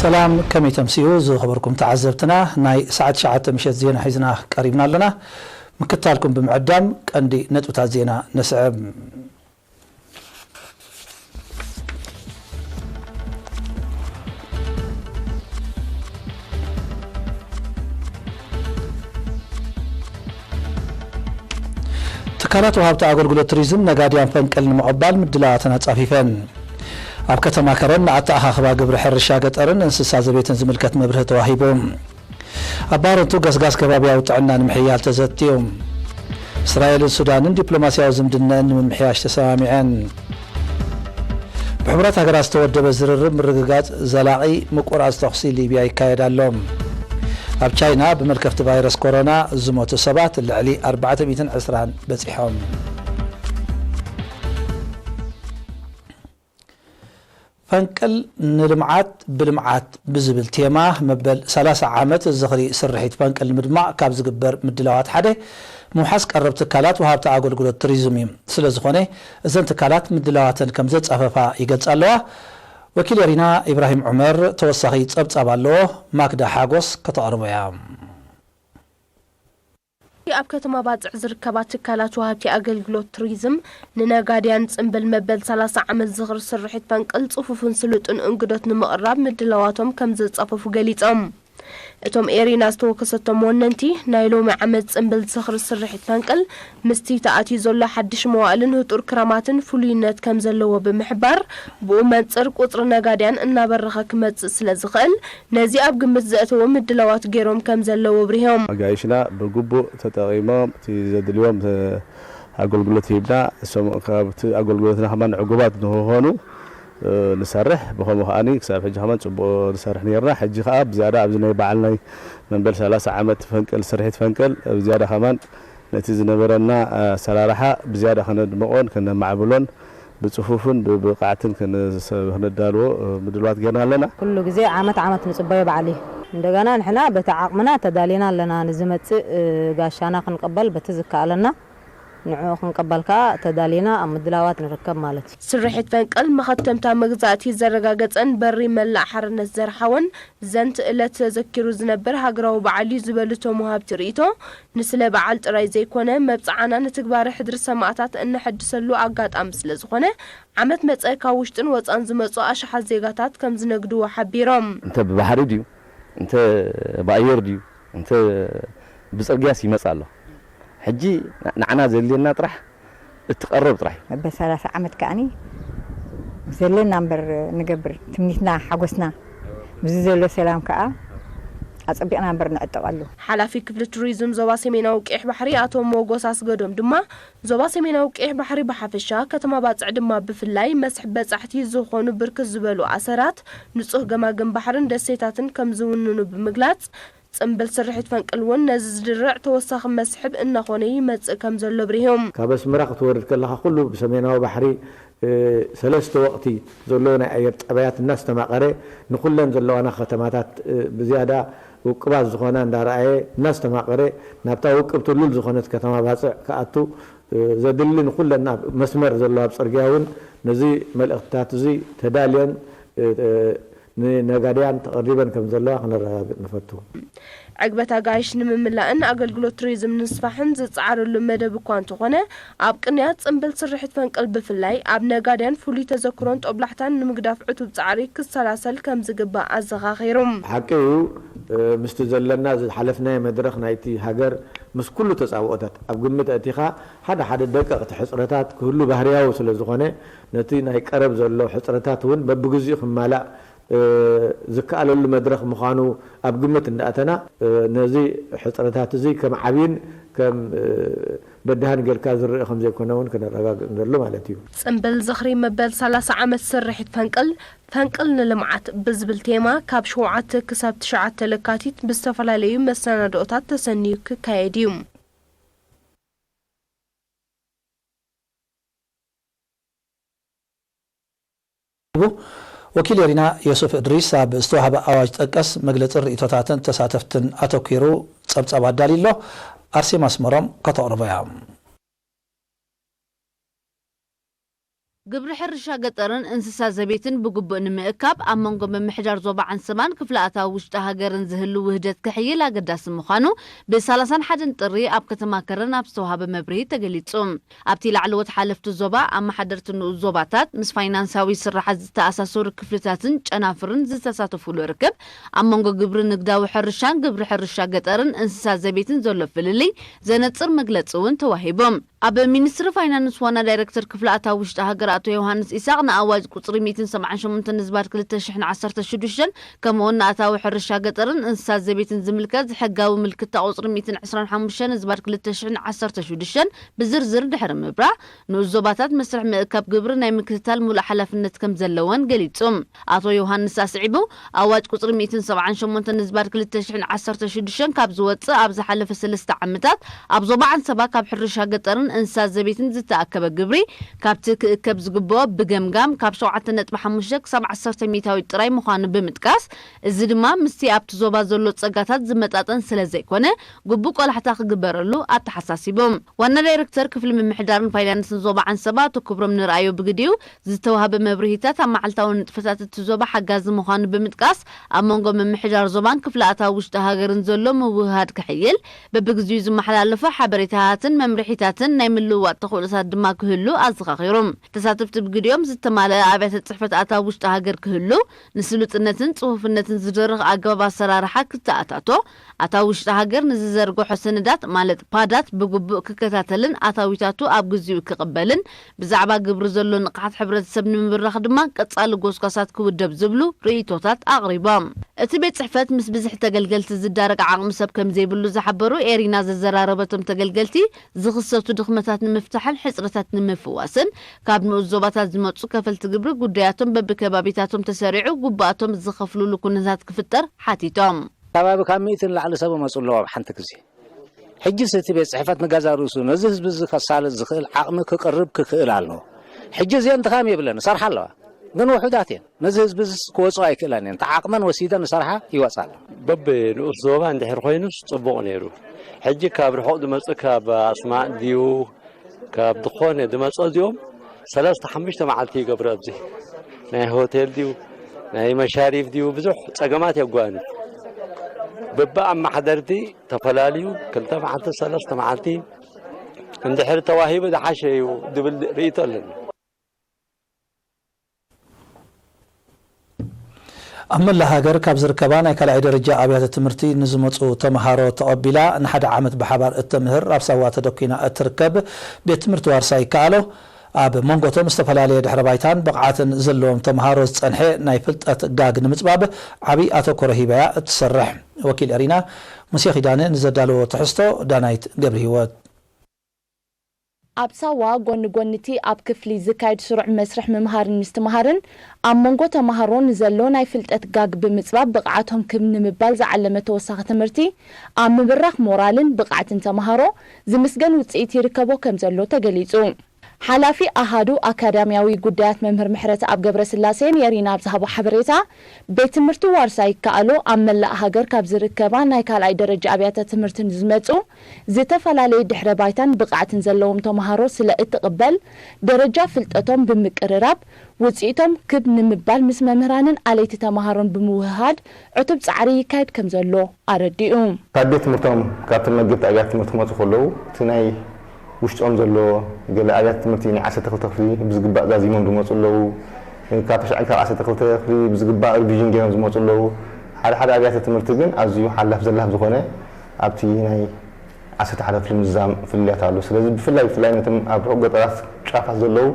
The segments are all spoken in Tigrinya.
ሰላም፣ ከመይ ተምስዩ ዝኸበርኩም ተዓዘብትና? ናይ ሰዓት ትሽዓተ ምሸት ዜና ሒዝና ቀሪብና ኣለና። ምክታልኩም ብምዕዳም ቀንዲ ነጥብታት ዜና ነስዕብ። ትካላት ወሃብቲ ኣገልግሎት ቱሪዝም ነጋድያን ፈንቅል ንምቕባል ምድላዋተን ኣጻፊፈን። ኣብ ከተማ ከረን ንኣተኣኻኽባ ግብሪ ሕርሻ ገጠርን እንስሳ ዘቤትን ዝምልከት መብርሂ ተዋሂቡ። ኣብ ባረንቱ ገስጋስ ከባብያዊ ጥዕና ንምሕያል ተዘትዩ። እስራኤልን ሱዳንን ዲፕሎማስያዊ ዝምድናን ንምምሕያሽ ተሰማሚዐን። ብሕቡራት ሃገራት ዝተወደበ ዝርርብ ምርግጋጽ ዘላቒ ምቁራጽ ተኹሲ ሊብያ ይካየድ ኣሎ። ኣብ ቻይና ብመልከፍቲ ቫይረስ ኮሮና ዝሞቱ ሰባት ልዕሊ ኣርባዕተ ሚእትን ዕስራን በጺሖም። ፈንቅል ንልምዓት ብልምዓት ብዝብል ቴማ መበል ሰላሳ ዓመት ዝኽሪ ስርሒት ፈንቅል ንምድማቕ ካብ ዝግበር ምድላዋት ሓደ ምውሓስ ቀረብ ትካላት ወሃብቲ ኣገልግሎት ቱሪዝም እዩ። ስለ ዝኾነ እዘን ትካላት ምድላዋተን ከም ዘጻፈፋ ይገልጻ ኣለዋ። ወኪል ኤሪና ኢብራሂም ዑመር ተወሳኺ ጸብጻብ ኣለዎ። ማክዳ ሓጎስ ከተቕርቦ እያ። ኣብ ከተማ ባጽዕ ዝርከባ ትካላት ወሃብቲ ኣገልግሎት ቱሪዝም ንነጋድያን ጽምብል መበል ሰላሳ ዓመት ዝኽሪ ስርሒት ፈንቅል ጽፉፍን ስሉጥን እንግዶት ንምቕራብ ምድላዋቶም ከም ዘጻፈፉ ገሊጾም። እቶም ኤሪና ዝተወከሰቶም ወነንቲ ናይ ሎሚ ዓመት ጽምብል ዝኽሪ ስርሒት ፈንቅል ምስቲ ተኣትዩ ዘሎ ሓድሽ መዋእልን ህጡር ክራማትን ፍሉይነት ከም ዘለዎ ብምሕባር፣ ብኡ መንጽር ቁጽሪ ነጋድያን እናበረኸ ክመጽእ ስለ ዝኽእል፣ ነዚ ኣብ ግምት ዘእተወ ምድላዋት ገይሮም ከም ዘለዉ ኣብሪሆም። ኣጋይሽና ብግቡእ ተጠቒሞም እቲ ዘድልዮም፣ እ፣ ኣገልግሎት ሂብና፣ እሶም ካብቲ ኣገልግሎትና ከማን ዕጉባት ንክኾኑ፣ እ፣ ንሰርሕ። ብኸምኡ ከኣኒ ክሳብ ሕጂ ከማን ጽቡቕ ንሰርሕ ነይርና። ሕጂ ከኣ ብዝያዳ ኣብዚ ናይ በዓል ናይ መንበል ሰላሳ ዓመት ፈንቅል፣ ስርሒት ፈንቅል ብዝያዳ ከማን ነቲ ዝነበረና ኣሰራርሓ ብዝያዳ ከነድምቖን ከነማዕብሎን ብጽፉፍን ብብቕዓትን ክንስ-፣ ክነዳልዎ ምድልዋት ጌርና ኣለና። ኩሉ ግዜ ዓመት ዓመት ንጽበዮ በዓል እዩ። እንደገና ንሕና በቲ ዓቕምና ተዳሊና ኣለና። ንዝመጽእ ጋሻና ክንቅበል በቲ ዝከኣለና ንዕኡ ክንቅበል ከኣ ተዳሊና ኣብ ምድላዋት ንርከብ ማለት እዩ። ስርሒት ፈንቅል መኸተምታ መግዛእቲ ዘረጋገጸን በሪ መላእ ሓርነት ዘርሓወን ዘንት እለት ተዘኪሩ ዝነብር ሃገራዊ በዓል እዩ ዝበሉ እቶም ወሃብቲ ርእይቶ፣ ንስለ በዓል ጥራይ ዘይኮነ፣ መብጽዓና ንትግባረ ሕድሪ ሰማእታት እነሐድሰሉ ኣጋጣሚ ስለ ዝኾነ፣ ዓመት መጸ ካብ ውሽጥን ወጻን ዝመጹ ኣሽሓት ዜጋታት ከም ዝነግድዎ ሓቢሮም። እንተ ብባሕሪ ድዩ፣ እንተ ብኣየር ድዩ፣ እንተ ብጽርግያስ ይመጽእ ኣሎ። ሕጂ ንዓና ዘድልየና ጥራሕ እቲ ቀረብ ጥራሕ እዩ። መበል ሰላሳ ዓመት ከኣኒ ዘለና እምበር ንገብር፣ ትምኒትና፣ ሓጎስና፣ ምስዚ ዘሎ ሰላም ከኣ ኣጸቢቕና እምበር ንዕጠቐሉ። ሓላፊ ክፍሊ ቱሪዝም ዞባ ሰሜናዊ ቀይሕ ባሕሪ ኣቶ ሞጎስ ኣስገዶም ድማ፣ ዞባ ሰሜናዊ ቀይሕ ባሕሪ ብሓፈሻ፣ ከተማ ባጽዕ ድማ ብፍላይ መስሕብ በጻሕቲ ዝኾኑ ብርክት ዝበሉ ኣሰራት፣ ንጹህ ገማግም ባሕርን ደሴታትን ከም ዝውንኑ ብምግላጽ፣ ጽምብል ስርሒት ፈንቅል እውን ነዚ ዝድርዕ ተወሳኺ መስሕብ እናኾነ ይመጽእ ከም ዘሎ ኣብሪሆም። ካብ ኣስመራ ክትወርድ ከለኻ ኩሉ ብሰሜናዊ ባሕሪ፣ እ፣ ሰለስተ ወቕቲ ዘለዎ ናይ ኣየር ጠባያት እናስተማቐረ ንኹለን ዘለዋና ከተማታት፣ እ፣ ብዝያዳ ውቅባት ዝኾና እንዳረኣየ እናስተማቐረ ናብታ ውቅብቲ ሉል ዝኾነት ከተማ ባጽዕ ክኣቱ፣ እ፣ ዘድሊ ንኹለን ኣብ መስመር ዘለዋ ኣብ ጽርግያ እውን ነዚ መልእኽትታት እዚ ተዳልየን፣ እ፣ እ፣ ንነጋድያን ተቐሪበን ከም ዘለዋ ክነረጋግጽ ንፈቱ። ዕግበት ኣጋይሽ ንምምላእን ኣገልግሎት ቱሪዝም ንምስፋሕን ዝጸዓረሉ መደብ እኳ እንተኾነ፣ ኣብ ቅንያት ጽምብል ስርሒት ፈንቅል ብፍላይ ኣብ ነጋድያን ፍሉይ ተዘክሮን ጦብላሕታን ንምግዳፍ ዕቱብ ጻዕሪ ክሰላሰል ከም ዝግባእ ኣዘኻኺሩ። ሓቂ እዩ፣ እ፣ ምስቲ ዘለና ዝሓለፍናዮ መድረኽ ናይቲ ሃገር ምስ ኩሉ ተጻብኦታት ኣብ ግምት ኣእቲኻ ሓደ ሓደ ደቀቕቲ ሕጽረታት ክህሉ ባህርያዊ ስለ ዝኾነ፣ ነቲ ናይ ቀረብ ዘሎ ሕጽረታት እውን በብግዚኡ ክማላእ እ፣ ዝከኣለሉ መድረኽ ምዃኑ ኣብ ግምት እንዳኣተና፣ እ፣ ነዚ ሕጽረታት እዚ ከም ዓብይን ከም፣ እ፣ በዳህን ጌርካ ዝረአ ከም ዘይኮነ እውን ከነረጋግጽ ንደሊ ማለት እዩ። ጽምብል ዝኽሪ መበል ሰላሳ ዓመት ስርሒት ፈንቅል፣ ፈንቅል ንልምዓት ብዝብል ቴማ ካብ ሸውዓተ ክሳብ ትሽዓተ ለካቲት ብዝተፈላለዩ መሰናድኦታት ተሰንዩ ክካየድ እዩ። ወኪል ኤሪና ዮሱፍ እድሪስ ኣብ ዝተዋህበ ኣዋጅ ጠቀስ መግለጽን ርእይቶታትን ተሳተፍትን ኣተኲሩ ጸብጻብ ኣዳልዩ ኣሎ። ኣርሴማ ኣስመሮም ከተቕርቦ እያ። ግብሪ ሕርሻ ገጠርን እንስሳ ዘቤትን ብግቡእ ንምእካብ ኣብ መንጎ ምምሕዳር ዞባ ዓንሰባን ክፍለ ኣታዊ ውሽጢ ሃገርን ዝህሉ ውህደት ክሕይል ኣገዳሲ ምዃኑ ብ31 ጥሪ ኣብ ከተማ ከረን ኣብ ዝተዋሃበ መብርሂ ተገሊጹ። ኣብቲ ላዕለዎት ሓለፍቲ ዞባ፣ ኣመሓደርቲ ንኡስ ዞባታት፣ ምስ ፋይናንሳዊ ስራሓት ዝተኣሳሰሩ ክፍልታትን ጨናፍርን ዝተሳተፉሉ ርክብ፣ ኣብ መንጎ ግብሪ ንግዳዊ ሕርሻን ግብሪ ሕርሻ ገጠርን እንስሳ ዘቤትን ዘሎ ፍልልይ ዘነጽር መግለጺ እውን ተዋሂቡ። ኣብ ሚኒስትሪ ፋይናንስ ዋና ዳይሬክተር ክፍሊ ኣታዊ ውሽጢ ሃገር ኣቶ ዮሃንስ ኢሳቕ፣ ንኣዋጅ ቁጽሪ ሚእትን ሰብዓን ሸሞንተን ዝባድ ክልተ ሽሕን ዓሰርተ ሽዱሽተን፣ ከምኡውን ንኣታዊ ሕርሻ ገጠርን እንስሳት ዘቤትን ዝምልከት ሕጋዊ ምልክታ ቁጽሪ ሚእትን ዕስራን ሓሙሽተን ዝባድ ክልተ ሽሕን ዓሰርተ ሽዱሽተን ብዝርዝር ድሕሪ ምብራህ፣ ንኡስ ዞባታት መስርሕ ምእካብ ግብሪ ናይ ምክትታል ሙሉእ ሓላፍነት ከም ዘለወን ገሊጹ። ኣቶ ዮሃንስ ኣስዒቡ፣ ኣዋጅ ቁጽሪ ሚእትን ሰብዓን ሸሞንተን ዝባድ ክልተ ሽሕን ዓሰርተ ሽዱሽተን ካብ ዝወጽእ ኣብ ዝሓለፈ ሰለስተ ዓመታት ኣብ ዞባ ዓንሰባ ካብ ሕርሻ ገጠርን እንስሳት ዘቤትን ዝተኣከበ ግብሪ፣ ካብቲ ክእከብ ዝግብኦ ብገምጋም ካብ ሸውዓተ ነጥቢ ሓሙሽተ ክሳብ ዓሰርተ ሚእታዊት ጥራይ ምዃኑ ብምጥቃስ፣ እዚ ድማ ምስቲ ኣብቲ ዞባ ዘሎ ጸጋታት ዝመጣጠን ስለ ዘይኮነ፣ ግቡእ ቆላሕታ ክግበረሉ ኣተሓሳሲቡ። ዋና ዳይሬክተር ክፍሊ ምምሕዳርን ፋይናንስን ዞባ ዓንሰባ ኣቶ ክብሮም ንርኣዮ ብግዲኡ፣ ዝተዋህበ መብርሂታት ኣብ መዓልታዊ ንጥፈታት እቲ ዞባ ሓጋዚ ምዃኑ ብምጥቃስ፣ ኣብ መንጎ ምምሕዳር ዞባን ክፍለ ኣታዊ ውሽጢ ሃገርን ዘሎ ምውህሃድ ክሕይል፣ በብግዚኡ ዝመሓላለፉ ሓበሬታታትን መምርሒታትን ናይ ምልውዋጥ ተኽእሎታት ድማ ክህሉ ኣዘኻኺሩ። ተሳተፍቲ ብግዲኦም፣ ዝተማልአ ኣብያተ ጽሕፈት ኣታዊ ውሽጢ ሃገር ክህሉ፣ ንስሉጥነትን ጽፉፍነትን ዝድርኽ ኣገባብ ኣሰራርሓ ክተኣታቶ፣ ኣታዊ ውሽጢ ሃገር ንዝዘርግሖ ሰነዳት፣ ማለት ፓዳት፣ ብግቡእ ክከታተልን ኣታዊታቱ ኣብ ግዚኡ ክቕበልን፣ ብዛዕባ ግብሪ ዘሎ ንቕሓት ሕብረተሰብ ንምብራኽ ድማ ቀጻሊ ጎስጓሳት ክውደብ ዝብሉ ርእይቶታት ኣቕሪቦም። እቲ ቤት ጽሕፈት ምስ ብዝሒ ተገልገልቲ ዝዳረግ ዓቕሚ ሰብ ከም ዘይብሉ ዝሓበሩ ኤሪና ዘዘራረበቶም ተገልገልቲ፣ ዝኽሰቱ ድኽመታት ንምፍታሕን ሕጽረታት ንምፍዋስን፣ ካብ ንኡስ ዞባታት ዝመጹ ከፈልቲ ግብሪ ጉዳያቶም በብከባቢታቶም ተሰሪዑ ግቡኣቶም ዝኸፍሉሉ ኩነታት ክፍጠር ሓቲቶም። ከባቢ ካብ ሚእቲ ንላዕሊ ሰብ መጹ ኣለዉ ኣብ ሓንቲ ግዜ። ሕጂስ እቲ ቤት ጽሕፈት ንገዛ ርእሱ ነዚ ህዝቢ እዚ ከሳልጥ ዝኽእል ዓቕሚ ክቕርብ ክኽእል ኣለዎ። ሕጂ እዚአን ድኻም የብለን፣ ይሰርሓ ኣለዋ። ግን ውሑዳት እየን። ነዚ ህዝቢ እዚ ክወጽኦ ኣይክእላን እየን። እቲ ዓቕመን ወሲደን ዝሰርሓ ይወጻ ኣለዋ። በብንኡስ ዞባ እንድሕር ኮይኑስ ጽቡቕ ነይሩ። ሕጂ ካብ ርሑቕ ዝመጽእ ካብ ኣስማጥ ድዩ ካብ ዝኾነ ዝመጽኦ እዚኦም ሰለስተ ሓሙሽተ መዓልቲ ይገብሩ። ኣብዚ ናይ ሆቴል ድዩ ናይ መሻሪፍ ድዩ ብዙሕ ጸገማት የጓንፍ። በብኣመሓደርቲ ተፈላልዩ ክልተ መዓልቲ ሰለስተ መዓልቲ እንድሕር ተዋሂቡ ዝሓሸ እዩ ዝብል ርእይቶ ኣለኒ። ኣብ መላእ ሃገር ካብ ዝርከባ ናይ ካልኣይ ደረጃ ኣብያተ ትምህርቲ ንዝመጹ ተመሃሮ ተቐቢላ ንሓደ ዓመት ብሓባር እተምህር ኣብ ሳዋ ተደኲና እትርከብ ቤት ትምህርቲ ዋርሳይ ይከኣሎ፣ ኣብ መንጎ እቶም ዝተፈላለየ ድሕረ ባይታን ብቕዓትን ዘለዎም ተመሃሮ ዝጸንሐ ናይ ፍልጠት ጋግ ንምጽባብ ዓቢ ኣተኮሮ ሂባያ እትሰርሕ። ወኪል ኤሪና ሙሴ ኪዳነ ንዘዳለዎ ትሕዝቶ ዳናይት ገብረ ህይወት። ኣብ ሳዋ ጎኒ ጎኒ እቲ ኣብ ክፍሊ ዝካየድ ስሩዕ መስርሕ ምምሃርን ምስትምሃርን፣ ኣብ መንጎ ተመሃሮ ንዘሎ ናይ ፍልጠት ጋግ ብምጽባብ ብቕዓቶም ክብ ንምባል ዝዓለመ ተወሳኺ ትምህርቲ፣ ኣብ ምብራኽ ሞራልን ብቕዓትን ተመሃሮ ዝምስገን ውጽኢት ይርከቦ ከም ዘሎ ተገሊጹ። ሓላፊ ኣሃዱ ኣካዳሚያዊ ጉዳያት መምህር ምሕረተኣብ ገብረስላሴ ንኤሪና ኣብ ዝሃቦ ሓበሬታ፣ ቤት ትምህርቲ ዋርሳይ ይከኣሎ ኣብ መላእ ሃገር ካብ ዝርከባ ናይ ካልኣይ ደረጃ ኣብያተ ትምህርቲ ንዝመጹ ዝተፈላለየ ድሕረ ባይታን ብቕዓትን ዘለዎም ተመሃሮ ስለ እትቕበል፣ ደረጃ ፍልጠቶም ብምቅርራብ፣ ውጽኢቶም ክብ ንምባል ምስ መምህራንን ኣለይቲ ተመሃሮን ብምውህሃድ ዕቱብ ጻዕሪ ይካየድ ከም ዘሎ ኣረዲኡ። ካብ ቤት ትምህርቶም፣ ካብተን መገብቲ ኣብያተ ትምህርቲ ክመጹ ከለዉ፣ እቲ ናይ ውሽጦም ዘሎ ገለ ኣብያተ ትምህርቲ ናይ ዓሰርተ ክልተ ክፍሊ ብዝግባእ ዛዚሞም ዝመጹ ኣለዉ። ካብ ተሻ-፣ ካብ ዓሰርተ ክልተ ክፍሊ ብዝግባእ ሪቪዥን ገይሮም ዝመጹ ኣለዉ። ሓደ ሓደ ኣብያተ ትምህርቲ ግን ኣዝዩ ሓላፍ ዘላፍ ዝኾነ ኣብቲ ናይ ዓሰርተ ሓደ ክፍሊ ምዝዛም ፍልልያት ኣሎ። ስለዚ ብፍላይ ብፍላይ ነቶም ኣብ ርሑቕ ገጠራት ጫፋት ዘለዉ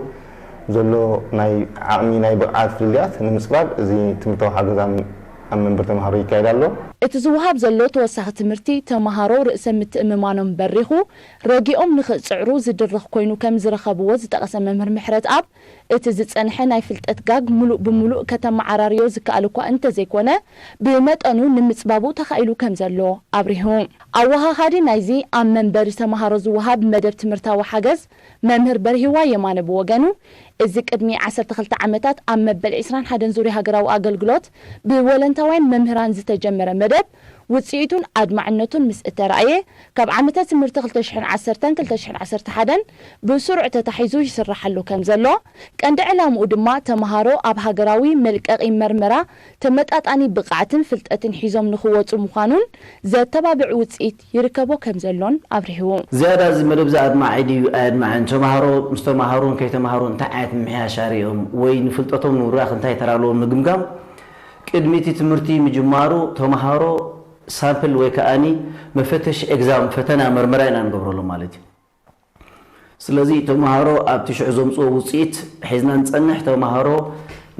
ዘሎ ናይ ዓቕሚ ናይ ብቕዓት ፍልልያት ንምጽባብ እዚ ትምህርታዊ ሓገዝ ኣብ፣ ኣብ መንበሪ ተምሃሮ ይካየድ ኣሎ። እቲ ዝወሃብ ዘሎ ተወሳኺ ትምህርቲ ተምሃሮ ርእሰ ምትእምማኖም በሪኹ ረጊኦም ንኽጽዕሩ ዝድርኽ ኮይኑ ከም ዝረኸብዎ ዝጠቐሰ መምህር ምሕረተኣብ፣ እቲ ዝጸንሐ ናይ ፍልጠት ጋግ ምሉእ ብምሉእ ከተመዓራርዮ ዝከኣል እኳ እንተዘይኮነ፣ ብመጠኑ ንምጽባቡ ተኻኢሉ ከም ዘሎ ኣብሪሁ። ኣወሃሃዲ ናይዚ ኣብ መንበሪ ተምሃሮ ዝወሃብ መደብ ትምህርታዊ ሓገዝ መምህር በርሂዋ የማነ ብወገኑ፣ እዚ ቅድሚ ዓሰርተ ክልተ ዓመታት ኣብ መበል ዕስራን ሓደን ዙርያ ሃገራዊ ኣገልግሎት ብወለንታውያን መምህራን ዝተጀመረ መደብ፣ ውጽኢቱን ኣድማዕነቱን ምስ እተራእየ፣ ካብ ዓመተ ትምህርቲ ክልተ ሽሕን ዓሰርተን ክልተ ሽሕን ዓሰርተ ሓደን ብስሩዕ ተታሒዙ ይስራሓሉ ከም ዘሎ፣ ቀንዲ ዕላምኡ ድማ ተመሃሮ ኣብ ሃገራዊ መልቀቒ መርመራ ተመጣጣኒ ብቕዓትን ፍልጠትን ሒዞም ንኽወጹ ምዃኑን ዘተባብዕ ውጽኢት ይርከቦ ከም ዘሎን ኣብሪሁ። ዝያዳ እዚ መደብ እዚ ኣድማዒ ድዩ ኣየድማዕን፣ ተመሃሮ ምስ ተመሃሩን ከይተመሃሩ እንታይ ዓይነት ምምሕያሽ ኣርእዮም ወይ ንፍልጠቶም ንምብራኽ እንታይ ተራ ኣለዎም ምግምጋም፣ ቅድሚ እቲ ትምህርቲ ምጅማሩ ተመሃሮ ሳምፕል ወይ ከኣኒ መፈተሽ ኤግዛም፣ ፈተና መርመራ ኢና ንገብረሎም ማለት እዩ። ስለዚ ተመሃሮ ኣብቲ ሽዑ ዘምፅኦ ውፅኢት ሒዝና ንፀንሕ። ተመሃሮ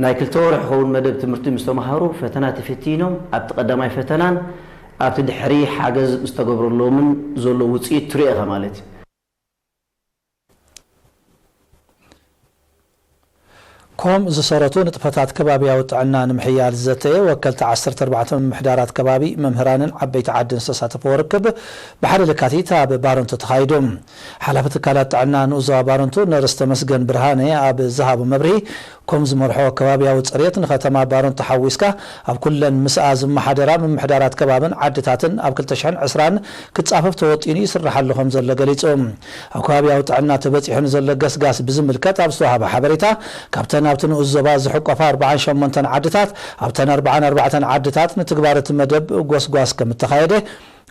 ናይ ክልተ ወርሒ ክኸውን መደብ ትምህርቲ ምስ ተመሃሩ ፈተና ተፈቲኖም ኣብቲ ቀዳማይ ፈተናን ኣብቲ ድሕሪ ሓገዝ ዝተገብረሎምን ዘሎ ውፅኢት ትሪኦ ኢኻ ማለት እዩ። ኮም ዝሰረቱ ንጥፈታት ከባብያዊ ጥዕና ንምሕያል ዝዘተየ ወከልቲ ዓሰርተ ኣርባዕተ ምምሕዳራት ከባቢ፣ መምህራንን ዓበይቲ ዓድን ዝተሳተፈዎ ርክብ ብሓደ ለካቲት ኣብ ባረንቱ ተኻይዱ። ሓላፊ ትካላት ጥዕና ንኡስ ዞባ ባረንቱ ነርስ ተመስገን ብርሃነ ኣብ ዝሃቦ መብርሂ፣ ኮም ዝመርሖ ከባብያዊ ጽሬት ንከተማ ባረንቱ ሓዊስካ ኣብ ኩለን ምስኣ ዝመሓደራ ምምሕዳራት ከባብን ዓድታትን ኣብ ክልተ ሽሕን ዕስራን ክጻፈፍ ተወጢኑ ይስርሓሉ ከም ዘሎ ገሊጹ። ኣብ ከባብያዊ ጥዕና ተበጺሑ ንዘሎ ገስጋስ ብዝምልከት ኣብ ዝተዋህበ ሓበሬታ፣ ካብተን ኣብቲ ንኡስ ዞባ ዝሕቆፋ ኣርባዓን ሸሞንተን ዓድታት፣ ኣብተን ኣርባዓን ኣርባዕተን ዓድታት ንትግባር እቲ መደብ ጎስጓስ ከም እተኻየደ፣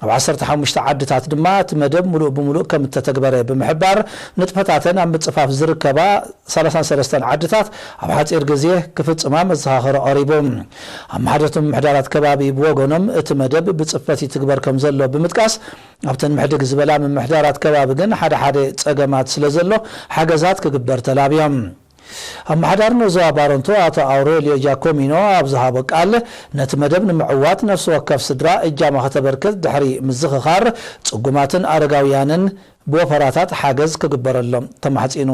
ኣብ ዓሰርተ ሓሙሽተ ዓድታት ድማ እቲ መደብ ምሉእ ብምሉእ ከም እተተግበረ ብምሕባር፣ ንጥፈታተን ኣብ ምጽፋፍ ዝርከባ ሰላሳን ሰለስተን ዓድታት ኣብ ሓጺር ግዜ ክፍጽማ መዘኻኸሪ ቀሪቡ። ኣመሓደርቲ ምምሕዳራት ከባቢ ብወገኖም፣ እቲ መደብ ብጽፈት ይትግበር ከም ዘሎ ብምጥቃስ፣ ኣብተን ምሕድግ ዝበላ ምምሕዳራት ከባቢ ግን ሓደ ሓደ ጸገማት ስለ ዘሎ ሓገዛት ክግበር ተላብዮም። ኣመሓዳሪ ንኡስ ዞባ ባረንቱ ኣቶ ኣውሬልዮ ጃኮሚኖ ኣብ ዝሃቦ ቃል፣ ነቲ መደብ ንምዕዋት ነፍሲ ወከፍ ስድራ እጃማ ከተበርክት ድሕሪ ምዝኽኻር፣ ጽጉማትን ኣረጋውያንን ብወፈራታት ሓገዝ ክግበረሎም ተማሕጺኑ።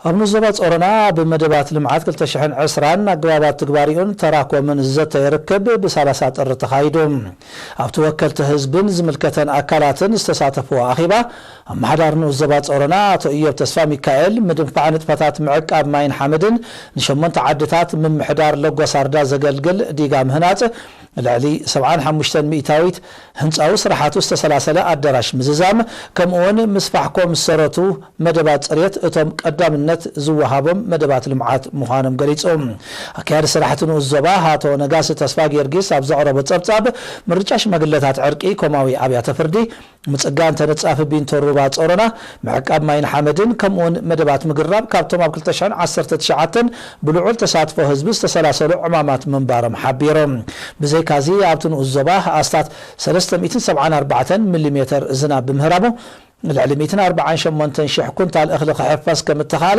ኣብ ንኡስ ዞባ ጾሮና ብመደባት ልምዓት ክልተ ሽሕን ዕስራን ኣገባባት ትግባሪኡን ተራኮምን ዝዘተ ይርከብ ብሰላሳ ጥሪ ተኻይዱ። ኣብቲ ወከልቲ ህዝብን ዝምልከተን ኣካላትን ዝተሳተፍዎ ኣኼባ፣ ኣመሓዳሪ ንኡስ ዞባ ጾሮና ኣቶ ኢዮብ ተስፋ ሚካኤል፣ ምድንፋዕ ንጥፈታት ምዕቃብ ማይን ሓመድን ንሸሞንተ ዓድታት ምምሕዳር ለጎስ ኣርዳ ዘገልግል ዲጋ ምህናጽ፣ ልዕሊ ሰብዓን ሓሙሽተን ሚእታዊት ህንጻዊ ስራሓቱ ዝተሰላሰለ ኣዳራሽ ምዝዛም፣ ከምኡውን ምስፋሕ ኮም ዝሰረቱ መደባት ጽሬት እቶም ቀዳምነት ዝወሃቦም መደባት ልምዓት ምዃኖም ገሊጹ። ኣካያዲ ስራሕቲ ንኡስ ዞባ ኣቶ ነጋሲ ተስፋ ጊዮርጊስ ኣብ ዘቕረቦ ጸብጻብ፣ ምርጫ ሽማግለታት ዕርቂ ኮማዊ ኣብያተ ፍርዲ፣ ምጽጋን ተነጻፊ ቢንቶ ሩባ ጾሮና፣ ምዕቃብ ማይን ሓመድን፣ ከምኡውን መደባት ምግራብ ካብቶም ኣብ ክልተ ሽሕን ዓሰርተ ትሽዓተን ብልዑል ተሳትፎ ህዝቢ ዝተሰላሰሉ ዕማማት ምንባሮም ሓቢሮም። ብዘይካዚ ኣብቲ ንኡስ ዞባ ኣስታት ሰለስተ ሚእትን ሰብዓን ኣርባዕተን ሚሊሜተር ዝናብ ብምህራሙ፣ ልዕሊ ሚእትን ኣርባዓን ሸሞንተን ሽሕ ኩንታል እኽሊ ክሕፈስ ከም እተኻለ፣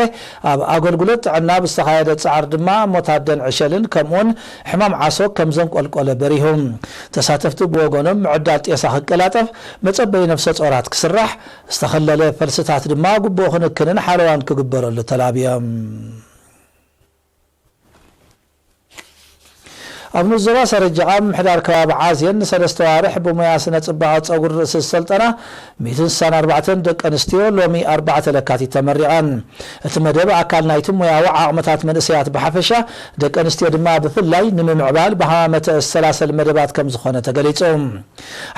ኣብ ኣገልግሎት ጥዕና ብዝተኻየደ ጻዕሪ ድማ ሞት ኣደን ዕሸልን ከምኡውን ሕማም ዓሶ ከም ዘንቆልቆለ በሪሁ። ተሳተፍቲ ብወገኖም ምዕዳል ጤሳ ክቀላጠፍ፣ መጸበዪ ነፍሰ ጾራት ክስራሕ፣ ዝተኸለለ ፈልስታት ድማ ግቡእ ክንክንን ሓለዋን ክግበረሉ ተላብዮም። ኣብ ንኡስ ዞባ ሰረጀቓ ምምሕዳር ከባቢ ዓዜን ንሰለስተ ዋርሕ ብሞያ ስነ ጽባቐ ጸጉሪ ርእሲ ዝሰልጠና ሚእትን ስሳን ኣርባዕተን ደቂ ኣንስትዮ ሎሚ ኣርባዕተ ለካቲት ተመሪቐን። እቲ መደብ ኣካል ናይቲ ሞያዊ ዓቕምታት መንእሰያት ብሓፈሻ፣ ደቂ ኣንስትዮ ድማ ብፍላይ ንምምዕባል ብሃማመተ ዝሰላሰል መደባት ከም ዝኾነ ተገሊጹ።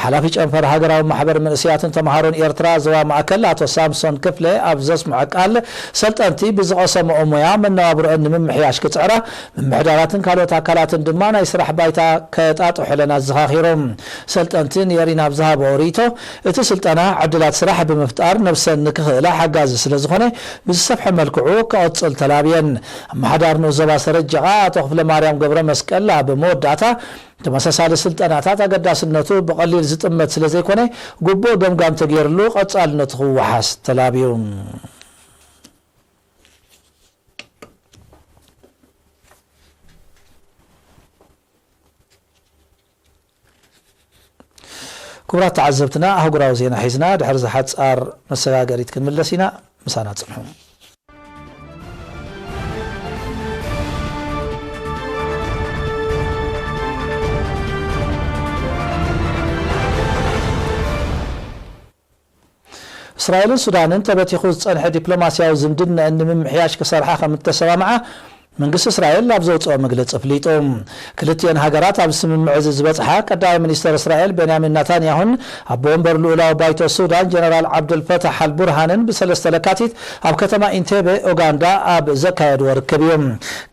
ሓላፊ ጨንፈር ሃገራዊ ማሕበር መንእሰያትን ተምሃሮን ኤርትራ ዞባ ማእከል ኣቶ ሳምሶን ክፍለ ኣብ ዘስምዖ ቃል፣ ሰልጠንቲ ብዝቐሰምኦ ሞያ መነባብሮአን ንምምሕያሽ ክጽዕራ፣ ምምሕዳራትን ካልኦት ኣካላትን ድማ ናይ ስራሕ ባይታ ከጣጥሑለን ኣዘኻኺሮም። ሰልጠንቲ ንኤሪና ኣብ ዝሃብኦ ርእይቶ፣ እቲ ስልጠና ዕድላት ስራሕ ብምፍጣር ነብሰን ንክኽእላ ሓጋዚ ስለ ዝኾነ፣ ብዝሰፍሐ መልክዑ ክቕጽል ተላብየን። ኣመሓዳሪ ንኡስ ዞባ ሰረጀቓ ኣቶ ክፍለ ማርያም ገብረ መስቀል ኣብ መወዳእታ፣ ተመሳሳሊ ስልጠናታት ኣገዳስነቱ ብቐሊል ዝጥመት ስለ ዘይኮነ፣ ግቡእ ገምጋም ተገይርሉ ቀጻልነቱ ክወሓስ ተላብዩ። ክቡራት ተዓዘብትና፣ ኣህጉራዊ ዜና ሒዝና ድሕሪ ዝሓጻር መሰጋገሪት ክንምለስ ኢና። ምሳና ጽንሑ። እስራኤልን ሱዳንን ተበቲኹ ዝጸንሐ ዲፕሎማስያዊ ዝምድናኣን ንምምሕያሽ ክሰርሓ ከም እተሰማምዓ መንግስቲ እስራኤል ኣብ ዘውጽኦ መግለጺ ኣፍሊጡ። ክልቲኤን ሃገራት ኣብ ስምምዕ እዚ ዝበጽሓ ቀዳማይ ሚኒስተር እስራኤል ቤንያሚን ናታንያሁን ኣቦ ወንበር ልኡላዊ ባይቶ ሱዳን ጀነራል ዓብዱልፈታሕ ኣልቡርሃንን ብሰለስተ ለካቲት ኣብ ከተማ ኢንቴቤ ኡጋንዳ ኣብ ዘካየድዎ ርክብ እዩ።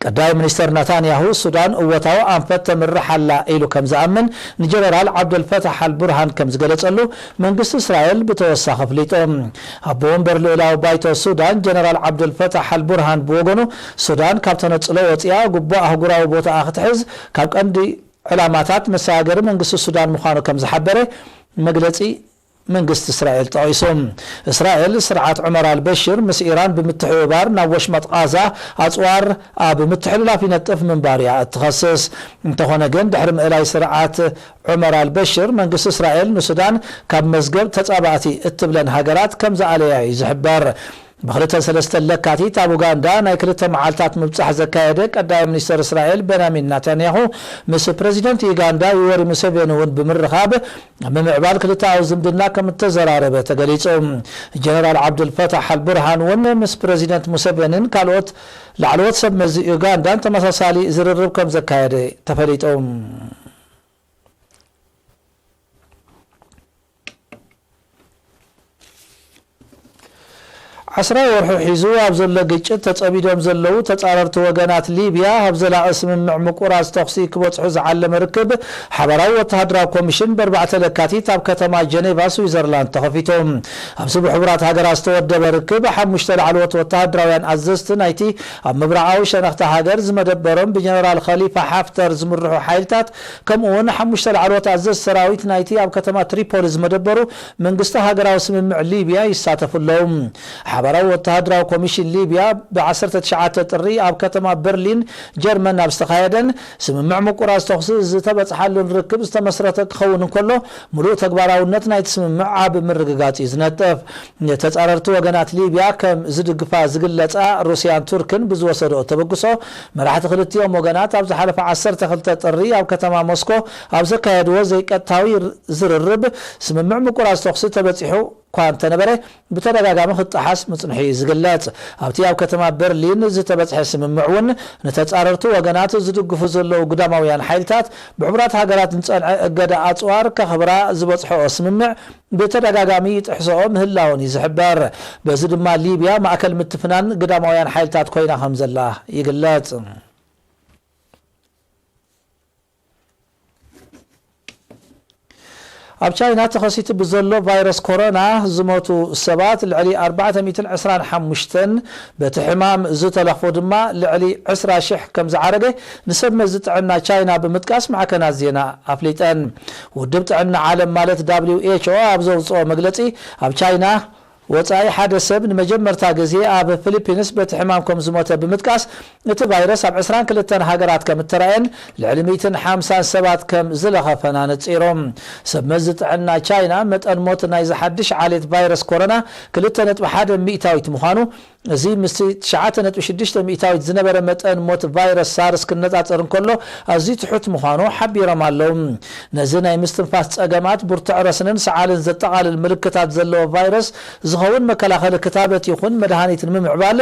ቀዳማይ ሚኒስተር ናታንያሁ ሱዳን እወታዊ ኣንፈት ተምርሕ ኣላ ኢሉ ከም ዝኣምን ንጀነራል ዓብዱልፈታሕ ኣልቡርሃን ከም ዝገለጸሉ መንግስቲ እስራኤል ብተወሳኺ ኣፍሊጡ። ኣቦ ወንበር ልኡላዊ ባይቶ ሱዳን ጀነራል ዓብዱልፈታሕ ኣልቡርሃን ብወገኑ ሱዳን ካብ ተነጽሎ ወጺኣ ግቡእ ኣህጉራዊ ቦታኣ ክትሕዝ ካብ ቀንዲ ዕላማታት መሰጋገሪ መንግስቲ ሱዳን ምዃኑ ከም ዝሓበረ መግለጺ መንግስቲ እስራኤል ጠቒሱ። እስራኤል ስርዓት ዑመር ኣልበሽር ምስ ኢራን ብምትሕብባር ናብ ወሽመጥ ቓዛ ኣጽዋር ኣብ ምትሕልላፍ ይነጥፍ ምንባሩ እያ እትኸስስ። እንተኾነ ግን ድሕሪ ምእላይ ስርዓት ዑመር ኣልበሽር መንግስቲ እስራኤል ንሱዳን ካብ መዝገብ ተጻባእቲ እትብለን ሃገራት ከም ዝኣለያ እዩ ዝሕበር። ብክልተን ሰለስተን ለካቲት ኣብ ኡጋንዳ ናይ ክልተ መዓልታት ምብጻሕ ዘካየደ ቀዳማይ ሚኒስተር እስራኤል ቤንያሚን ናታንያሁ ምስ ፕረዚደንት ዩጋንዳ ዩወሪ ሙሴቬኒ እውን ብምርኻብ ኣብ ምምዕባል ክልተኣዊ ዝምድና ከም እተዘራረበ ተገሊጹ። ጀነራል ዓብዱልፈታሕ ኣልቡርሃን እውን ምስ ፕረዚደንት ሙሴቬኒን ካልኦት ላዕለዎት ሰብ መዚ ዩጋንዳን ተመሳሳሊ ዝርርብ ከም ዘካየደ ተፈሊጡ። ዓስራ ወርሑ ሒዙ ኣብ ዘሎ ግጭት ተጸሚዶም ዘለዉ ተጻረርቲ ወገናት ሊብያ ኣብ ዘላቒ ስምምዕ ምቁራጽ ተኹሲ ክበጽሑ ዝዓለመ ርክብ ሓባራዊ ወተሃደራዊ ኮሚሽን በርባዕተ ለካቲት ኣብ ከተማ ጀኔቫ ስዊዘርላንድ ተኸፊቱ። ኣብዚ ብሕቡራት ሃገራት ዝተወደበ ርክብ ሓሙሽተ ላዕለዎት ወተሃደራውያን ኣዘዝቲ ናይቲ ኣብ ምብራቓዊ ሸነኽቲ ሃገር ዝመደበሮም ብጀነራል ኸሊፋ ሓፍተር ዝምርሑ ሓይልታት ከምኡ እውን ሓሙሽተ ላዕለዎት ኣዘዝቲ ሰራዊት ናይቲ ኣብ ከተማ ትሪፖሊ ዝመደበሩ መንግስቲ ሃገራዊ ስምምዕ ሊብያ ይሳተፉ ኣለዉ። ሓባራዊ ወተሃደራዊ ኮሚሽን ሊብያ ብ ዓሰርተ ትሽዓተ ጥሪ ኣብ ከተማ በርሊን ጀርመን ኣብ ዝተኻየደን ስምምዕ ምቁራጽ ተኹሲ ዝተበጽሓሉን ርክብ ዝተመስረተ ክኸውን እንከሎ፣ ምሉእ ተግባራውነት ናይቲ ስምምዕ ኣብ ምርግጋጽ እዩ ዝነጥፍ። ተጻረርቲ ወገናት ሊብያ ከም ዝድግፋ ዝግለጻ ሩስያን ቱርክን ብዝወሰድኦ ተበግሶ፣ መራሕቲ ክልቲኦም ወገናት ኣብ ዝሓለፈ ዓሰርተ ክልተ ጥሪ ኣብ ከተማ ሞስኮ ኣብ ዘካየድዎ ዘይቀጥታዊ ዝርርብ፣ ስምምዕ ምቁራጽ ተኹሲ ተበጺሑ እኳ እንተነበረ፣ ብተደጋጋሚ ክጠሓስ ምጽንሑ እዩ ዝግለጽ። ኣብቲ ኣብ ከተማ በርሊን ዝተበጽሐ ስምምዕ እውን፣ ንተጻረርቲ ወገናት ዝድግፉ ዘለዉ ግዳማውያን ሓይልታት ብሕቡራት ሃገራት ዝጸንዐ እገዳ ኣጽዋር ከኽብራ ዝበጽሐኦ ስምምዕ ብተደጋጋሚ ይጥሕስኦ ምህላውን እዩ ዝሕበር። በዚ ድማ ሊብያ ማእከል ምትፍናን ግዳማውያን ሓይልታት ኮይና ከም ዘላ ይግለጽ። ኣብ ቻይና ተኸሲቱ ብዘሎ ቫይረስ ኮሮና ዝሞቱ ሰባት ልዕሊ ኣርባዕተ ሚእትን ዕስራን ሓሙሽተን፣ በቲ ሕማም ዝተለኽፎ ድማ ልዕሊ ዕስራ ሽሕ ከም ዝዓረገ ንሰብ መዚ ጥዕና ቻይና ብምጥቃስ ማዕከናት ዜና ኣፍሊጠን። ውድብ ጥዕና ዓለም ማለት ደብሊው ኤች ኦ ኣብ ዘውፅኦ መግለፂ፣ ኣብ ቻይና ወጻኢ ሓደ ሰብ ንመጀመርታ ግዜ ኣብ ፊሊፒንስ በቲ ሕማም ከም ዝሞተ ብምጥቃስ፣ እቲ ቫይረስ ኣብ ዕስራን ክልተን ሃገራት ከም እተራእየን ልዕሊ ሚእትን ሓምሳን ሰባት ከም ዝለኸፈን ኣነጺሩ። ሰብ መዚ ጥዕና ቻይና፣ መጠን ሞት ናይዚ ሓድሽ ዓሌት ቫይረስ ኮሮና ክልተ ነጥቢ ሓደ ሚእታዊት ምዃኑ፣ እዚ ምስቲ ትሽዓተ ነጥቢ ሽዱሽተ ሚእታዊት ዝነበረ መጠን ሞት ቫይረስ ሳርስ ክነጻጸር እንከሎ ኣዝዩ ትሑት ምዃኑ ሓቢሮም ኣለዉ። ነዚ ናይ ምስትንፋስ ጸገማት፣ ብርቱዕ ረስንን ሰዓልን ዘጠቓልል ምልክታት ዘለዎ ቫይረስ ዝኸውን መከላኸሊ ክታበት ይኹን መድሃኒት ንምምዕባል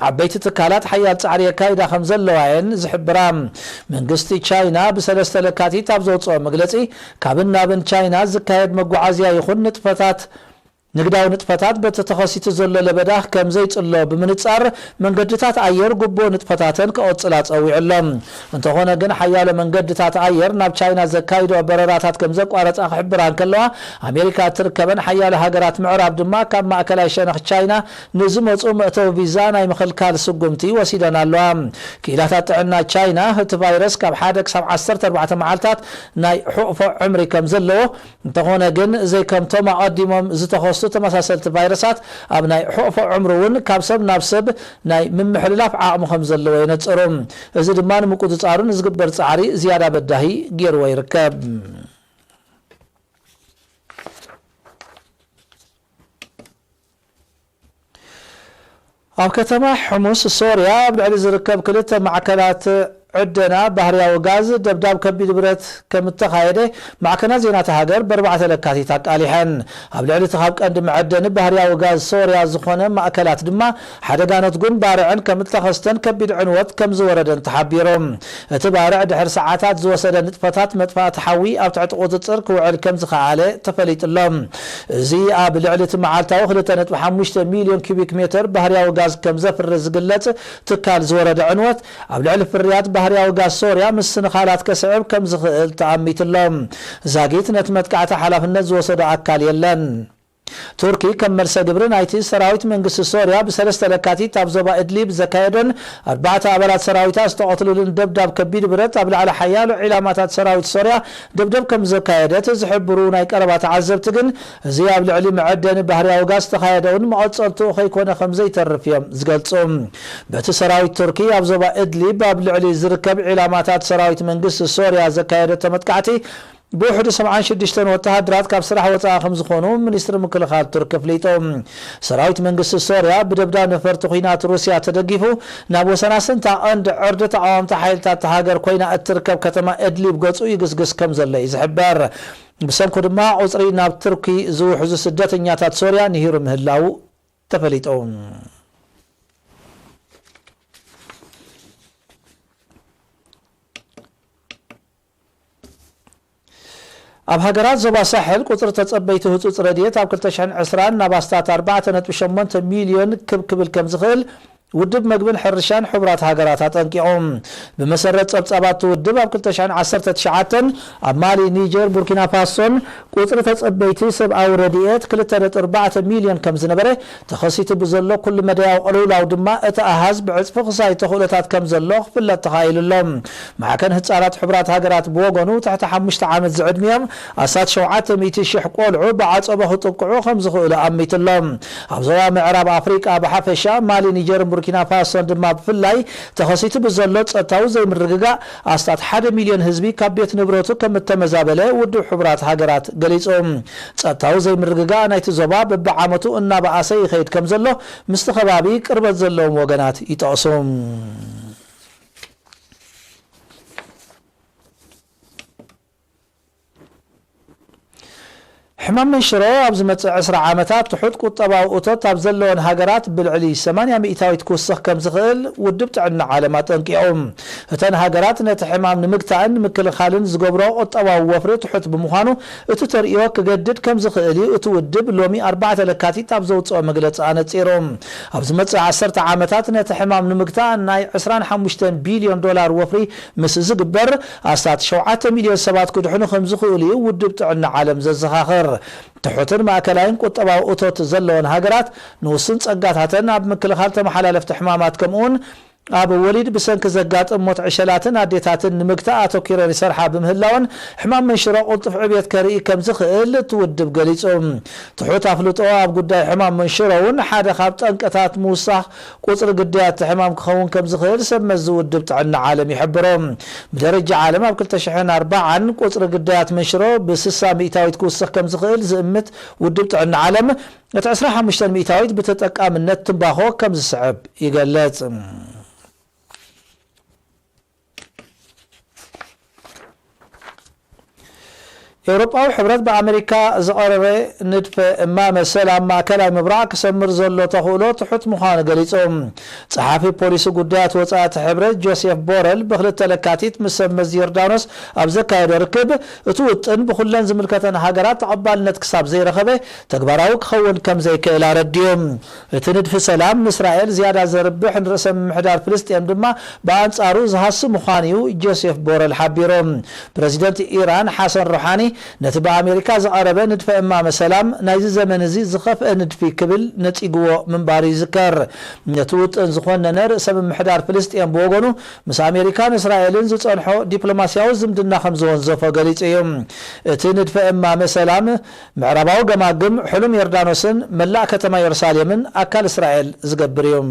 ዓበይቲ ትካላት ሓያል ጻዕሪ የካይዳ ከም ዘለዋ እየን ዝሕብራ። መንግስቲ ቻይና ብሰለስተ ለካቲት ኣብ ዘውጽኦ መግለጺ፣ ካብን ናብን ቻይና ዝካየድ መጓዓዝያ ይኹን ንጥፈታት ንግዳዊ ንጥፈታት በቲ ተኸሲቱ ዘሎ ለበዳ ከም ዘይጽሎ ብምንጻር፣ መንገድታት ኣየር ግቡእ ንጥፈታተን ክቕጽላ ጸዊዑ ኣሎ። እንተኾነ ግን፣ ሓያሎ መንገድታት ኣየር ናብ ቻይና ዘካይዶ በረራታት ከም ዘቋረጻ ክሕብራ እንከለዋ፣ ኣሜሪካ እትርከበን ሓያሎ ሃገራት ምዕራብ ድማ ካብ ማእከላይ ሸነኽ ቻይና ንዝመጹ መእተዊ ቪዛ ናይ ምኽልካል ስጉምቲ ወሲደን ኣለዋ። ክኢላታት ጥዕና ቻይና፣ እቲ ቫይረስ ካብ ሓደ ክሳብ ዓሰርተ ኣርባዕተ መዓልታት ናይ ሕቕፎ ዕምሪ ከም ዘለዎ፣ እንተኾነ ግን፣ ዘይከምቶም ኣቐዲሞም ዝተኸስቱ ተመሳሰልቲ ቫይረሳት ኣብ ናይ ሕቕፎ ዕምሪ እውን ካብ ሰብ ናብ ሰብ ናይ ምምሕልላፍ ዓቕሚ ከም ዘለዎ የነጽሩ። እዚ ድማ ንምቁጽጻሩ ንዝግበር ጻዕሪ ዝያዳ በዳሂ ገይርዎ ይርከብ። ኣብ ከተማ ሕሙስ ሶርያ ኣብ ልዕሊ ዝርከብ ክልተ ማዕከላት ዕደና ባህርያዊ ጋዝ ደብዳብ ከቢድ ብረት ከም እተኻየደ ማዕከናት ዜና እታ ሃገር ብኣርባዕተ ለካቲት ኣቃሊሐን። ኣብ ልዕሊ እቲ ካብ ቀንዲ መዐደኒ ባህርያዊ ጋዝ ሶርያ ዝኾነ ማእከላት ድማ ሓደጋ ነትጉን ባርዕን ከም እተኸስተን ከቢድ ዕንወት ከም ዝወረደን ተሓቢሩ። እቲ ባርዕ ድሕሪ ሰዓታት ዝወሰደ ንጥፈታት መጥፋእቲ ሓዊ ኣብ ትሕቲ ቁጽጽር ክውዕል ከም ዝኸኣለ ተፈሊጡ ኣሎ። እዚ ኣብ ልዕሊ እቲ መዓልታዊ ክልተ ነጥቢ ሓሙሽተ ሚልዮን ኪቢክ ሜተር ባህርያዊ ጋዝ ከም ዘፍሪ ዝግለጽ ትካል ዝወረደ ዕንወት፣ ኣብ ልዕሊ ፍርያት ባህርያዊ ጋዝ ሶርያ ምስንኻላት ከስዕብ ከም ዝኽእል ተኣሚቱ ኣሎ። ዛጊት ነቲ መጥቃዕቲ ሓላፍነት ዝወሰዶ ኣካል የለን። ቱርኪ ከም መልሰ ግብሪ ናይቲ ሰራዊት መንግስቲ ሶርያ ብሰለስተ ለካቲት ኣብ ዞባ እድሊብ ዘካየደን ኣርባዕተ ኣባላት ሰራዊታ ዝተቐትሉሉን ደብዳብ ከቢድ ብረት ኣብ ልዕሊ ሓያሎ ዒላማታት ሰራዊት ሶርያ ደብደብ ከም ዘካየደት ዝሕብሩ ናይ ቀረባ ተዓዘብቲ ግን እዚ ኣብ ልዕሊ መዐደኒ ባህርያዊ ጋዝ ዝተኻየደ እውን መቐጸልትኡ ከይኮነ ከም ዘይተርፍ እዮም ዝገልጹ። በቲ ሰራዊት ቱርኪ ኣብ ዞባ እድሊብ ኣብ ልዕሊ ዝርከብ ዒላማታት ሰራዊት መንግስቲ ሶርያ ዘካየደቶ መጥቃዕቲ ብውሕዱ ሰብዓን ሽዱሽተን ወተሃደራት ካብ ስራሕ ወፃኢ ከም ዝኾኑ ሚኒስትሪ ምክልኻል ቱርኪ ኣፍሊጡ። ሰራዊት መንግስቲ ሶርያ ብደብዳብ ነፈርቲ ኲናት ሩስያ ተደጊፉ ናብ ወሰናስንታ ቀንዲ ዕርዲ ተቓወምቲ ሓይልታት እታ ሃገር ኮይና እትርከብ ከተማ እድሊብ ገፁ ይግስግስ ከም ዘሎ እዩ ዝሕበር። ብሰንኩ ድማ ቁፅሪ ናብ ቱርኪ ዝውሕዙ ስደተኛታት ሶርያ ንሂሩ ምህላዉ ተፈሊጡ። ኣብ ሃገራት ዞባ ሳሕል ቁፅሪ ተፀበይቲ ህፁፅ ረድኤት ኣብ ክልተ ሽሕን ዕስራን ናብ ኣስታት ኣርባዕተ ነጥቢ ሸሞንተ ሚልዮን ክብ ክብል ከም ዝኽእል ውድብ መግብን ሕርሻን ሕቡራት ሃገራት ኣጠንቂቑ። ብመሰረት ጸብጻባት እቲ ውድብ ኣብ ክልተ ሽሕን ዓሰርተ ትሽዓተን ኣብ ማሊ፣ ኒጀር፣ ቡርኪና ፋሶን ቁጽሪ ተጸበይቲ ሰብኣዊ ረድኤት ክልተ ነጥቢ ኣርባዕተ ሚልዮን ከም ዝነበረ ተኸሲቱ ብዘሎ ኩሉ መዳያዊ ቅልውላው ድማ እቲ ኣሃዝ ብዕጽፊ ክሳይ ተኽእሎታት ከም ዘሎ ክፍለጥ ተኻኢሉ ኣሎ። ማዕከን ህጻናት ሕቡራት ሃገራት ብወገኑ ትሕቲ ሓሙሽተ ዓመት ዝዕድሚኦም ኣስታት ሸውዓተ ሚእቲ ሽሕ ቆልዑ ብዓጸቦ ክጥቅዑ ከም ዝኽእሉ ኣሚቱ ኣሎ። ኣብ ዞባ ምዕራብ ኣፍሪቃ ብሓፈሻ ማሊ፣ ኒጀርን ቡርኪና ፋሶን ድማ ብፍላይ ተኸሲቱ ብዘሎ ጸጥታዊ ዘይምርግጋእ ኣስታት ሓደ ሚልዮን ህዝቢ ካብ ቤት ንብረቱ ከም እተመዛበለ ውድብ ሕቡራት ሃገራት ገሊጹ። ጸጥታዊ ዘይምርግጋእ ናይቲ ዞባ በብዓመቱ እናበኣሰ ይኸይድ ከም ዘሎ ምስቲ ከባቢ ቅርበት ዘለዎም ወገናት ይጠቕሱ። ሕማም መንሽሮ ኣብ ዝመጽእ ዕስራ ዓመታት ትሑት ቁጠባዊ እቶት ኣብ ዘለወን ሃገራት ብልዕሊ ሰማንያ ሚእታዊት ክውስኽ ከም ዝኽእል ውድብ ጥዕና ዓለም ኣጠንቂቑ። እተን ሃገራት ነቲ ሕማም ንምግታእን ንምክልኻልን ዝገብሮ ቁጠባዊ ወፍሪ ትሑት ብምዃኑ እቲ ተርእዮ ክገድድ ከም ዝኽእል እዩ እቲ ውድብ ሎሚ ኣርባዕተ ለካቲት ኣብ ዘውጽኦ መግለጺ ኣነጺሩ። ኣብ ዝመጽእ ዓሰርተ ዓመታት ነቲ ሕማም ንምግታእ ናይ ዕስራን ሓሙሽተን ቢልዮን ዶላር ወፍሪ ምስ ዝግበር ኣስታት ሸውዓተ ሚልዮን ሰባት ክድሕኑ ከም ዝኽእሉ እዩ ውድብ ጥዕና ዓለም ዘዘኻኽር። ትሑትን ማእከላይን ቁጠባዊ እቶት ዘለወን ሃገራት ንውሱን ጸጋታተን ኣብ ምክልኻል ተመሓላለፍቲ ሕማማት ከምኡውን ኣብ ወሊድ ብሰንኪ ዘጋጥም ሞት ዕሸላትን ኣዴታትን ንምግታእ ኣተኲረን ይሰርሓ ብምህላወን ሕማም መንሽሮ ቅልጡፍ ዕብየት ከርኢ ከም ዝኽእል እቲ ውድብ ገሊጹ። ትሑት ኣፍልጦ ኣብ ጉዳይ ሕማም መንሽሮ እውን ሓደ ካብ ጠንቅታት ምውሳኽ ቁጽሪ ግዳያት እቲ ሕማም ክኸውን ከም ዝኽእል ሰብ መዚ ውድብ ጥዕና ዓለም ይሕብሮ። ብደረጃ ዓለም ኣብ ክልተ ሽሕን ኣርባዓን ቁጽሪ ግዳያት መንሽሮ ብስሳ ሚእታዊት ክውስኽ ከም ዝኽእል ዝእምት ውድብ ጥዕና ዓለም፣ እቲ ዕስራ ሓሙሽተ ሚእታዊት ብተጠቃምነት ትምባኾ ከም ዝስዕብ ይገልጽ። ኤውሮጳዊ ሕብረት ብኣመሪካ ዝቐረበ ንድፈ እማመ ሰላም ማእከላይ ምብራቕ ክሰምር ዘሎ ተኽእሎ ትሑት ምዃኑ ገሊጹ። ጸሓፊ ፖሊሲ ጉዳያት ወጻኢ እቲ ሕብረት ጆሴፍ ቦረል ብኽልተ ለካቲት ምስ ሰብ መዚ ዮርዳኖስ ኣብ ዘካየዶ ርክብ፣ እቲ ውጥን ብኹለን ዝምልከተን ሃገራት ተቐባልነት ክሳብ ዘይረኸበ ተግባራዊ ክኸውን ከም ዘይክእል ኣረዲኡ። እቲ ንድፊ ሰላም ንእስራኤል ዝያዳ ዘርብሕ፣ ንርእሰ ምምሕዳር ፍልስጤም ድማ ብኣንጻሩ ዝሃሲ ምዃኑ እዩ ጆሴፍ ቦረል ሓቢሩ። ፕረዚደንት ኢራን ሓሰን ሩሓኒ ነቲ ብኣሜሪካ ዝቐረበ ንድፈ እማመ ሰላም ናይዚ ዘመን እዚ ዝኸፍአ ንድፊ ክብል ነጺግዎ ምንባሩ ይዝከር። ነቲ ውጥን ዝኾነነ ርእሰ ምምሕዳር ፍልስጤም ብወገኑ ምስ ኣሜሪካን እስራኤልን ዝጸንሖ ዲፕሎማስያዊ ዝምድና ከም ዝወንዘፎ ገሊጹ እዩ። እቲ ንድፈ እማመ ሰላም ምዕራባዊ ገማግም ሕሉም ዮርዳኖስን መላእ ከተማ የሩሳሌምን ኣካል እስራኤል ዝገብር እዩ።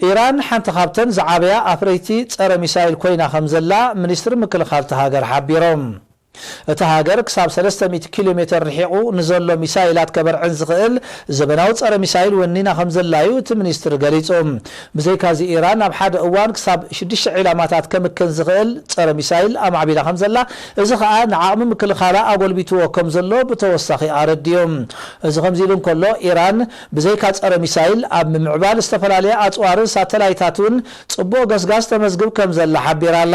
ኢራን ሓንቲ ካብተን ዝዓበያ ኣፍረይቲ ጸረ ሚሳይል ኮይና ከም ዘላ ሚኒስትሪ ምክልኻል እታ ሃገር ሓቢሮም። እታ ሃገር ክሳብ ሰለስተ ሚእቲ ኪሎ ሜተር ርሒቑ ንዘሎ ሚሳይላት ከበርዕን ዝኽእል ዘበናዊ ጸረ ሚሳይል ወኒና ከም ዘላ እዩ እቲ ሚኒስትሪ ገሊጹ። ብዘይካዚ፣ ኢራን ኣብ ሓደ እዋን ክሳብ ሽዱሽተ ዒላማታት ከምክን ዝኽእል ጸረ ሚሳይል ኣማዕቢላ ከም ዘላ፣ እዚ ኸኣ ንዓቕሚ ምክልኻላ ኣጎልቢትዎ ከም ዘሎ ብተወሳኺ ኣረዲኡ። እዚ ከምዚ ኢሉ እንከሎ፣ ኢራን ብዘይካ ጸረ ሚሳይል ኣብ ምምዕባል ዝተፈላለየ ኣጽዋርን ሳተላይታትን ጽቡቕ ገስጋስ ተመዝግብ ከም ዘላ ሓቢራ ኣላ።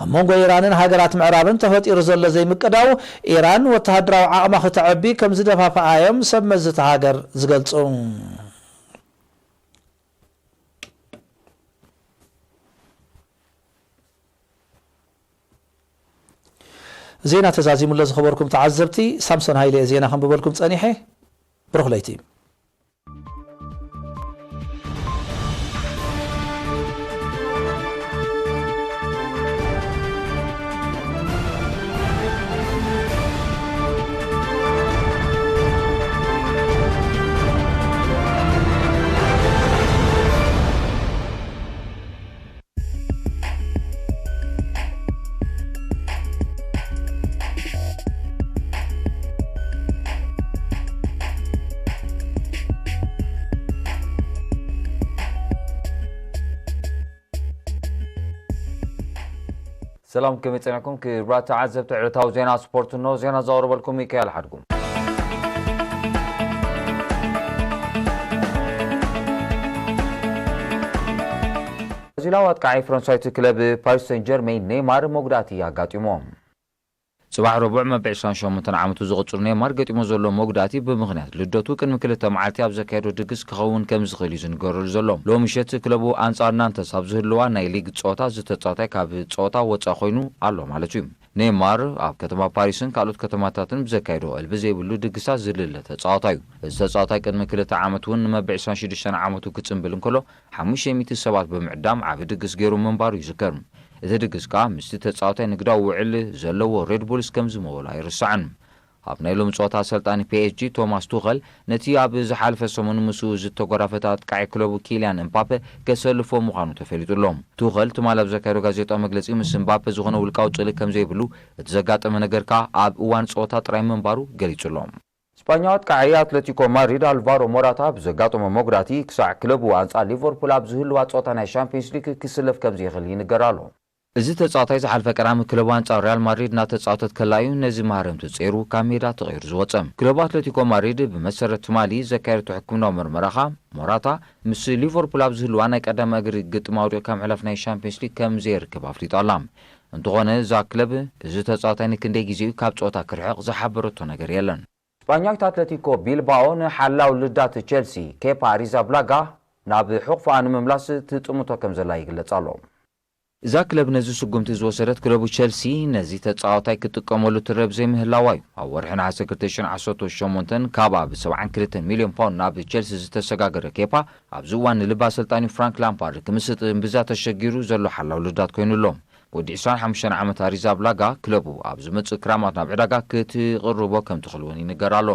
ኣብ መንጎ ኢራንን ሃገራት ምዕራብን ተፈጢሩ ዘሎ ዘይምቅዳው፣ ኢራን ወተሃደራዊ ዓቕማ ክተዕቢ ከም ዝደፋፍኣ እዮም ሰብ መዚ እታ ሃገር ዝገልጹ። ዜና ተዛዚሙሎ ዝኸበርኩም ተዓዘብቲ፣ ሳምሶን ሃይለ እየ ዜና ከንብበልኩም ጸኒሐ። ብሩኽ ለይቲ። ሰላም፣ ከመይ ጸኒሕኩም ክቡራት ተዓዘብቲ ዕለታዊ ዜና ስፖርት? እንሆ ዜና ዘቕርበልኩም ሚካኤል ሓድጉ። ብራዚላዊ ኣጥቃዓይ ፈረንሳዊት ክለብ ፓሪስ ሰን ጀርሜን ኔይማር መጉዳእቲ ኣጋጢሞ። ጽባሕ ረቡዕ መበል ዕስራን ሸሞንተን ዓመቱ ዝቕጽሩ ኔይማር ገጢሞ ዘሎ መጉዳእቲ ብምኽንያት ልደቱ ቅድሚ ክልተ መዓልቲ ኣብ ዘካየዶ ድግስ ክኸውን ከም ዝኽእል እዩ ዝንገረሉ ዘሎ። ሎሚ ምሸት ክለቡ ኣንጻር ናንተስ ኣብ ዝህልዋ ናይ ሊግ ጸወታ ዝተጻወታይ ካብ ጸወታ ወጻኢ ኮይኑ ኣሎ ማለት እዩ። ኔይማር ኣብ ከተማ ፓሪስን ካልኦት ከተማታትን ብዘካየዶ እልቢ ዘይብሉ ድግሳት ዝልለ ተጻዋታይ እዩ። እዚ ተጻዋታይ ቅድሚ ክልተ ዓመት እውን ንመበል ዕስራን ሽዱሽተን ዓመቱ ክጽንብል እንከሎ ሓሙሽተ ሚእቲ ሰባት ብምዕዳም ዓቢ ድግስ ገይሩ ምንባሩ ይዝከር። እቲ ድግስ ከኣ ምስቲ ተጻዋታይ ንግዳዊ ውዕል ዘለዎ ሬድ ቡልስ ከም ዝመወሎ ኣይርሳዕን። ኣብ ናይ ሎሚ ጸወታ ኣሰልጣኒ ፒ ኤስ ጂ ቶማስ ቱኸል ነቲ ኣብ ዝሓለፈ ሰሙን ምስኡ ዝተጎራፈተ ኣጥቃዒ ክለቡ ኪልያን እምባፔ ከሰልፎ ምዃኑ ተፈሊጡ ኣሎ። ቱኸል ትማሊ ኣብ ዘካየዶ ጋዜጣዊ መግለጺ ምስ እምባፔ ዝኾነ ውልቃዊ ጽልኢ ከም ዘይብሉ፣ እቲ ዘጋጠመ ነገር ከኣ ኣብ እዋን ጸወታ ጥራይ ምንባሩ ገሊጹ ኣሎ። ስጳኛዊ ኣጥቃዒ ኣትለቲኮ ማድሪድ ኣልቫሮ ሞራታ ብዘጋጠሞ መጉዳእቲ ክሳዕ ክለቡ ኣንጻር ሊቨርፑል ኣብ ዝህልዋ ጸወታ ናይ ሻምፒዮንስ ሊግ ክስለፍ ከም ዘይኽእል ይንገር ኣሎ። እዚ ተጻዋታይ ዝሓለፈ ቀዳሚ ክለቡ ኣንጻር ሪያል ማድሪድ እናተጻወተት ከላ እዩ ነዚ ማህረምቲ ጸይሩ ካብ ሜዳ ተቐይሩ ዝወጸ። ክለቡ ኣትለቲኮ ማድሪድ ብመሰረት ትማሊ ዘካየደቶ ሕክምናዊ መርመራ ከኣ ሞራታ ምስ ሊቨርፑል ኣብ ዝህልዋ ናይ ቀዳማይ እግሪ ግጥም ኣውዲቑ ካብ ምሕላፍ ናይ ሻምፒዮንስ ሊግ ከም ዘይርከብ ኣፍሊጣ ኣላ። እንተኾነ እዛ ክለብ እዚ ተጻዋታይ ንክንደይ ግዜ እዩ ካብ ጸወታ ክርሕቕ ዝሓበረቶ ነገር የለን። ስጳኛዊት ኣትለቲኮ ቢልባኦ ንሓላው ልዳት ቸልሲ ኬፓ ኣሪዛብላጋ ናብ ሕቑፍኣ ንምምላስ ትጥምቶ ከም ዘላ ይግለጽ ኣሎ። እዛ ክለብ ነዚ ስጉምቲ ዝወሰደት ክለቡ ቸልሲ ነዚ ተጻዋታይ ክጥቀመሉ ትረብ ዘይምህላዋ እዩ። ኣብ ወርሒ ነሓሰ ክልተ ሽሕን ዓሰርተ ሸሞንተን ካብኣ ብ ሰብዓን ክልተን ሚልዮን ፓውንድ ናብ ቸልሲ ዝተሰጋገረ ኬፓ ኣብዚ እዋን ንልቢ ኣሰልጣኒ ፍራንክ ላምፓርድ ክምስጥ እምብዛ ተሸጊሩ ዘሎ ሓላው ልዳት ኮይኑ ኣሎ። ወዲ ዕስራን ሓሙሽተን ዓመት ኣሪዛብላጋ ክለቡ ኣብ ዝመጽእ ክራማት ናብ ዕዳጋ ክትቕርቦ ከም ትኽእል እውን ይንገር ኣሎ።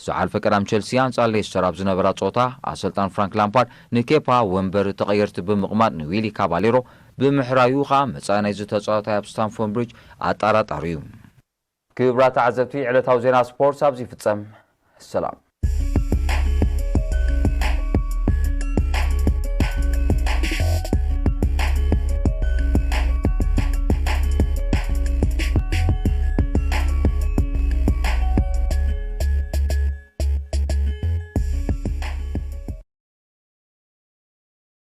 ዝሓልፈ ቀዳም ቸልሲ ኣንጻር ሌስተር ኣብ ዝነበራ ጸወታ ኣሰልጣን ፍራንክ ላምፓርድ ንኬፓ ወንበር ተቐየርቲ ብምቕማጥ ንዊሊ ካባሌሮ ብምሕራዩ ከኣ መጻኢ ናይዚ ተጻዋታይ ኣብ ስታንፎርድ ብሪጅ ኣጠራጣሪ እዩ። ክቡራት ተዓዘብቲ፣ ዕለታዊ ዜና ስፖርት ኣብዚ ይፍጸም። ሰላም።